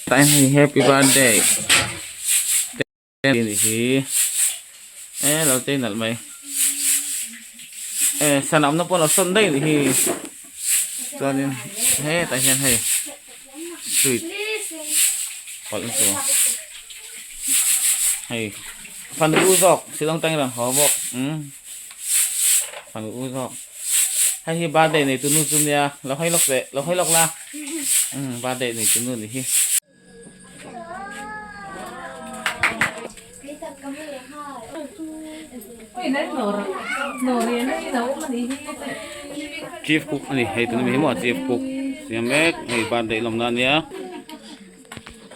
Tlai hei happy birthday te a nih hi e lo chei nalh mai e sana awmna pawh a lo sawn daih a nih hi chuanin hetah hian hei sweet pawlh na tur hei fanu u zawk shillong tangin a rawn haw bawk umm fanu u zawk. Hei hi birthday nei tu nu chu nia lo hawi lawk teh lo hawi lawk la umm birthday nei tu nu ni hi. Chief cook ani hei tuna mi hi maw chief cook siam mek hei birthday lawmna ania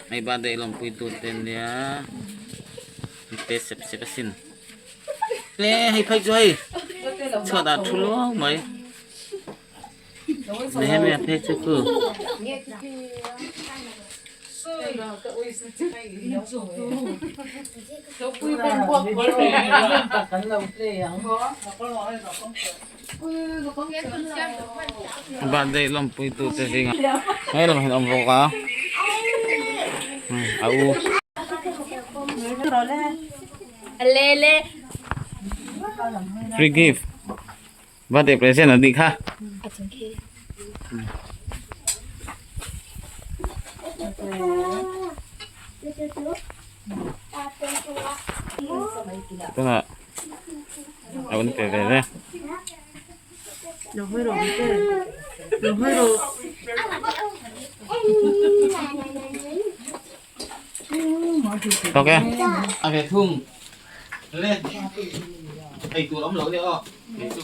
hei birthday lawmpui tu te ania te sep sep asin. Le hei phei chu hei chhuat ah thu luau mai Nehemia phei chu ku birthday lawmpui tu te zingah hei lamah hian a awm bawk a a u. Free gift birthday present an tih kha. Tunah a rawn pe ve ve. Ok a ve thung le ei tur awm lo nia aw kei chu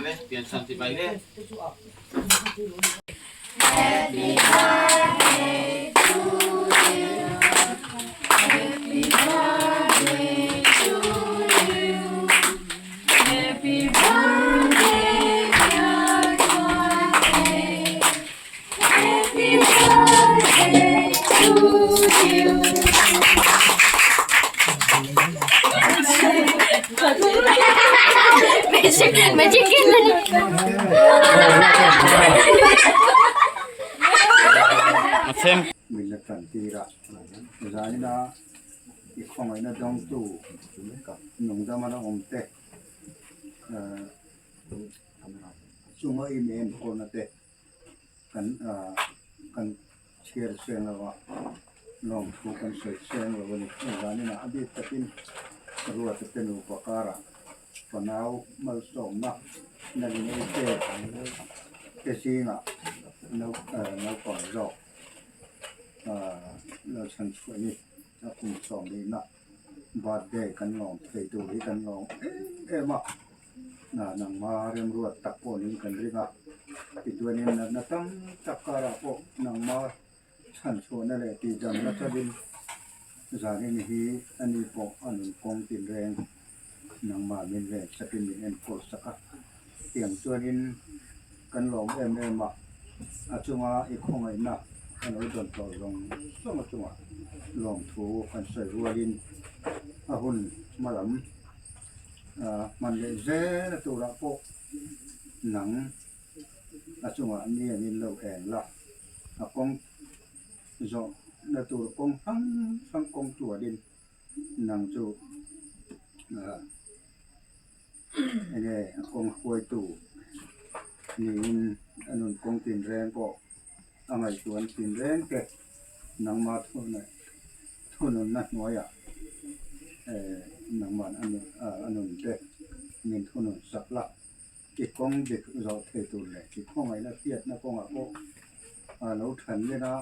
le pian chhan ti mai le. Min la tan tir a, zaina i khawngaihna dawngtu nungdama la awm te chunga i mi enkawlna te. Kan kan chhiar seng lo a, lawmthu kan sawi seng lo a ni. Zaninah a bik takin Ruata te nupa karah fanau malsawmna nalin ei te te zingah naupang zawk lo chhan chhuah ni a kum sawmlihna birthday kan lawm thei tur hi kan lawm em em a. Nangma remruat tak pawh niin kan ring a, tichuanin natna tam tak karah pawh nangma chhanchhuahna leh tihdamna chalin zanin hi a ni pawh a nun kawng tinreng nangma min ven sakin min enkawl sak a. Tiang chuanin kan lawm em em a, a chunga i khawngaihna a lo dawn tawh zawng zawng a chungah lawmthu kan sawi rualin a hun hma lam Hman leh zel a turah pawh nang a chungah ni an in lo eng la, a kawng zawhna tur kawng hrang hrang kawng tualin nang chu enge a kawng hruaitu niin a nun kawng tinreng pawh a ngaihtuahna tinreng te nangma thununna hnuaiah nangman a nun te min thunun sak la, i kawng dik zawh thei tur leh i khawngaihna hriatna kawngah pawh a lo than len a,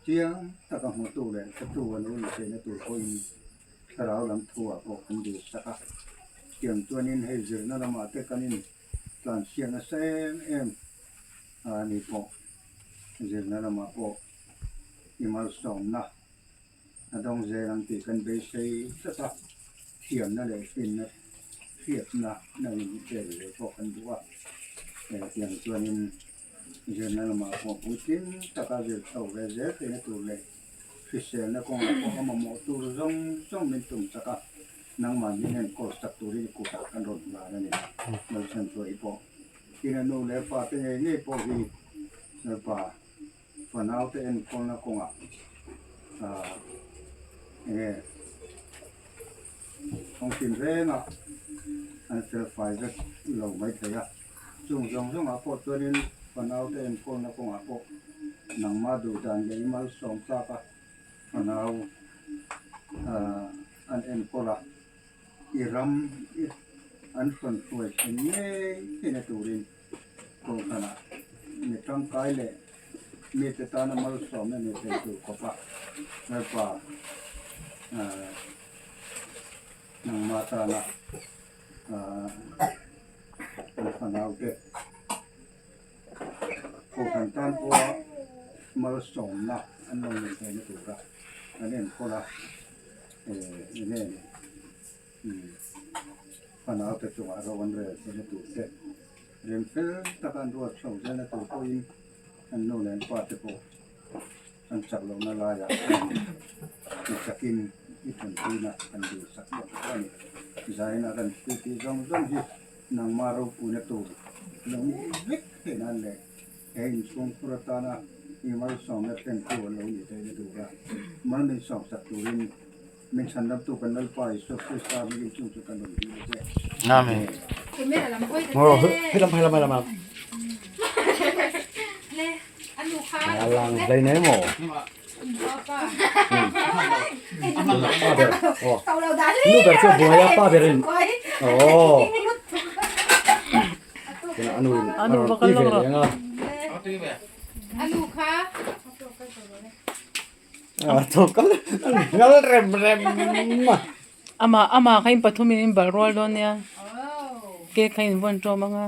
chiang taka hmutu leh hretu a lo incheina tur pawhin thlarau lam thuah pawh kan dil sak a. Tiang chuanin hei zirna lamah te kan intlansiak nasa em em a ni pawh zirna lamah pawh i malsawmna a dawng zel ang tih kan beisei tlat a, thiamna leh hrinna hriatna nangin i pek ve pawh kan duh a, tiang chuanin zirna lamah pawh puitling taka zir chho ve zel theihna tur leh hriselna kawngah pawh a mamawh tur zawng zawng min tum chak a, nangmah min enkawl sak turin i kutah kan rawn hlan a ni. Lalchhanchhuahi pawh ina nu leh pa te ngei ngei pawh hi Lalpa. Fanaute enkawlna kawngah enge kawngtin rengah an fel fai vek lo maithei a. Chung zawng zawngah pawh chuanin fanaute enkawlna kawngah pawh nangmah duh dan leh i malsawm tlak a fanau an enkawl a, i ram i an hrawn hruai thlen ngei theihna turin kohhranah mi tangkai leh mite tana malsawmna ni thei tur khawpa Lalpa nangmah tana Kan fanaute kohhran tan pawha malsawmna an lo nei theihna tura an enkawl a, enge ni fanaute chungah ro an rel theihna tur te, rem fel taka an ruat chho zelna tur pawhin an nu leh an pa te pawh an chak lohna laiah an chakin i tanpuina an duhsak bawk a ni. Zaina kan thil tih zawng zawng hi nangmah ropuina tur lo ni vek theih nan leh he inchhungkhur atana i malsawmna thlentu a lo nih theihna tura mal min sawmsak turin min chhandamtu kan Lalpa Isua Krista hmingin chung chu kan rawn dil a che. Amen. Alang hlei nei maw? Pa ber. Oh. Nu ber chu buai a pa ber in. Oh. Tuna anu in Anu a va kal ti ve lo leng a. Anu kha. A to kal ngal rem rem. Ama ama kha in pathum in in bal rual dawn nia. Cake kha in vawn ṭawm anga.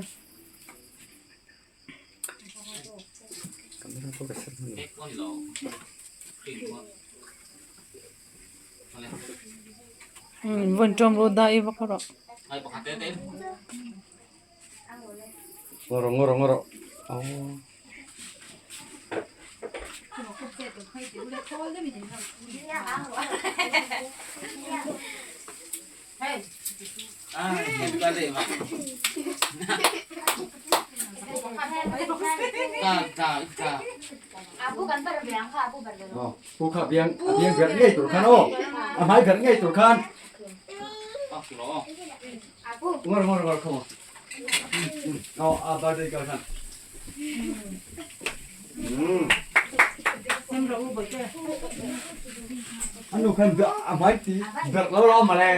Vawn ṭawm ru dah i va khaw rawh. Ngawr ngawr ngawr. Pu kha biang a biang ber ngei tur khan aw a hmai ber ngei tur khan ngawr ngawr ngawr khaw aw a birthday girl khan Anu khan a hmai ti ber lo lo male.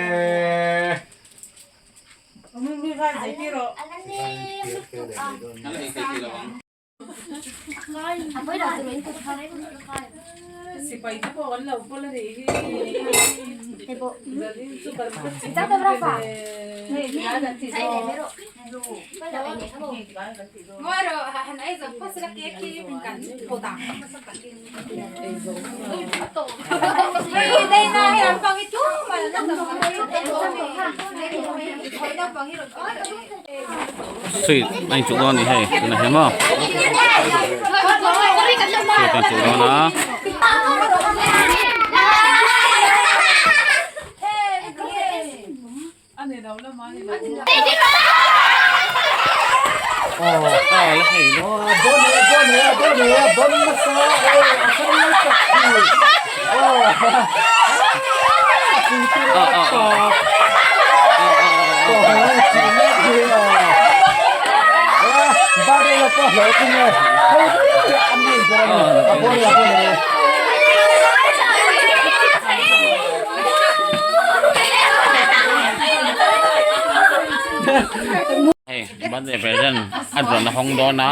Sipai te pawh kan lo pawl a nih hi. Sweet a inchuh dawn a ni hei tunah hian maw sweet a inchuh dawn a. Hei birthday present a rawn hawng dawn a.